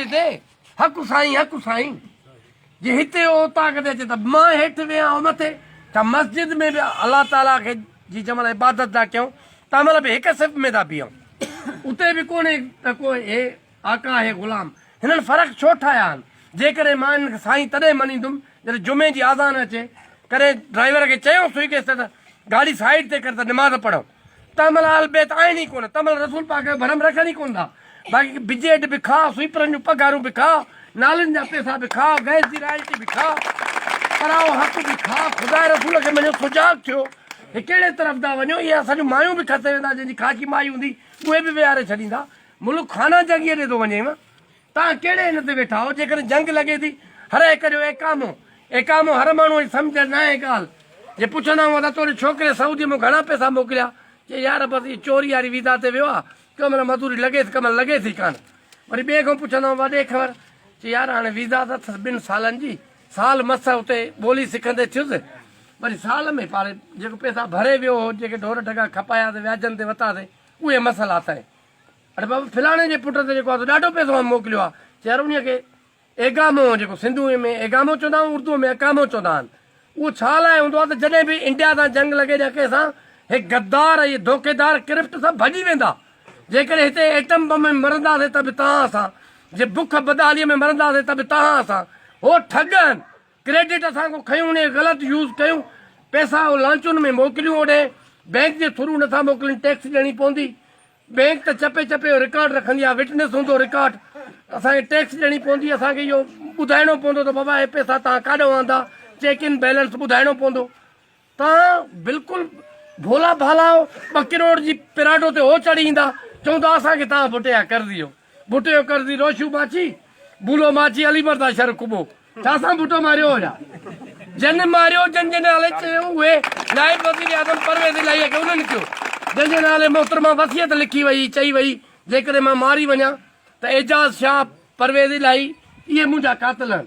تي حق سائين حق سائين جي هتي اوطاق تي اچي ته مان هيٺ ويهان او مٿي. ڇا مسجد ۾ به الله تعالي کي جي جنهن مهل عبادت ٿا ڪيون تنهن مهل به هڪ صف ۾ ٿا بيهون اتي به ڪونهي ته ڪو هي آقا هي غلام. هنن فرق ڇو ٺاهيا آهن؟ جيڪڏهن مان هنن کي سائين تڏهن مڃيندم جڏهن جمعي جي آذان اچي ڪڏهن ڊرائيور کي چيو سوئي گيس تي ته گاڏي سائيڊ تي ڪر ته نماز پڙهون. تنهن مهل اهل بيت آهن ئي ڪونه، تنهن مهل رسول پاڪ جو ڀرم رکن ئي ڪونه ٿا. باقي بجيٽ به کاء، سوئيپرن جون پگهارون به کاء، نالين جا پئسا به کاء، گئس جي رائلٽي به کاء، پرائو حق به کاء، خدا ۽ رسول کي مڃو، سجاڳ ٿيو، هي ڪهڙي طرف ٿا وڃو، اهي اسان جون مايون به کسي ويندا، جنهن جي خاڪي مائي هوندي، اهي به ويهاري ڇڏيندا، ملڪ خانه جنگيء ڏي ٿو وڃيو. توهان ڪهڙي هن تي ويٺا آهيو؟ جيڪڏهن جنگ لڳي ٿي، هر هڪ جو اقامو، اقامو هر ماڻهوء جي سمجهه ناهي ڳالهه. جي پڇندا هئا ته توڙي ڇوڪري سعوديء مان گهڻا پئسا موڪليا؟ چي يار بس هي چوري واري ويزا تي ويو آ، ڪنهن مهل مزوري لڳيس ڪنهن مهل لڳيس ئي ڪانه. وري ٻئي کان پڇندا هئا ڏي خبر؟ چي يار هاڻي ويزا ته اٿس ٻن سالن جي، سال مس اتي ٻولي سکندي ٿيس، وري سال ۾ پاڻ جيڪو پئسا ڀري ويو هو، جيڪي ڍور ڍڳا کپاياسين وياجن تي وتاسين، اهي مس لاٿائين. اڙي بابا فلاڻي جي پٽ ته جيڪو آ سو ڏاڍو پئسو آ موڪليو آ. چي يار انهيء کي ايگامو جيڪو سنڌوء ۾ ايگامو چوندا آهن اردوء ۾ اڪامو چوندا آهن اهو ڇا لاء هوندو آ ته جڏهن به انڊيا سان جنگ لڳي يا ڪنهن سان هي غدار ۽ ڌوڪيدار ڪرپٽ سڀ ڀڄي ويندا. جيڪڏهن هتي ايٽم بم ۾ مرنداسين ته به توهان اسان، جي بک بدحاليء ۾ مرنداسين ته به توهان اسان. هو ٺڳ آهن. ڪريڊٽ اسان کان کنيون انهي غلط يوز ڪيون پئسا هو لانچن ۾ موڪليون اوڏي بينڪ جي ٿرو نٿا موڪلين ٽيڪس ڏيڻي پوندي بينڪ ته چپي چپي جو رڪارڊ رکندي آهي وٽنس هوندو رڪارڊ اسان کي ٽيڪس ڏيڻي پوندي اسان کي اهو ٻڌائڻو پوندو ته بابا اهي پئسا توهان ڪاڏو آندا چيڪ ان بيلنس ٻڌائڻو پوندو توهان بلڪل ڀولا ڀالا آهيو ٻه ڪروڙ جي پراڊو تي هو چڙهي ايندا چوندا اسان کي توهان ڀٽي جا قرضي آهيو ڀٽي جو قرضي روشو ماڇي ڀولو ماڇي علي مردان شر ڪبو ڇا سان ڀٽو ماريو هو ڇا؟ جن ماريو جن جي نالي چيو اهي نائب وزير اعظم پرويز الاهي کي انهن ڪيو جن جي نالي محترمه وصيت لکي وئي چئي وئي جيڪڏهن مان ماري وڃان ته اعجاز شاهه پرويز الاهي اهي منهنجا قاتل آهن.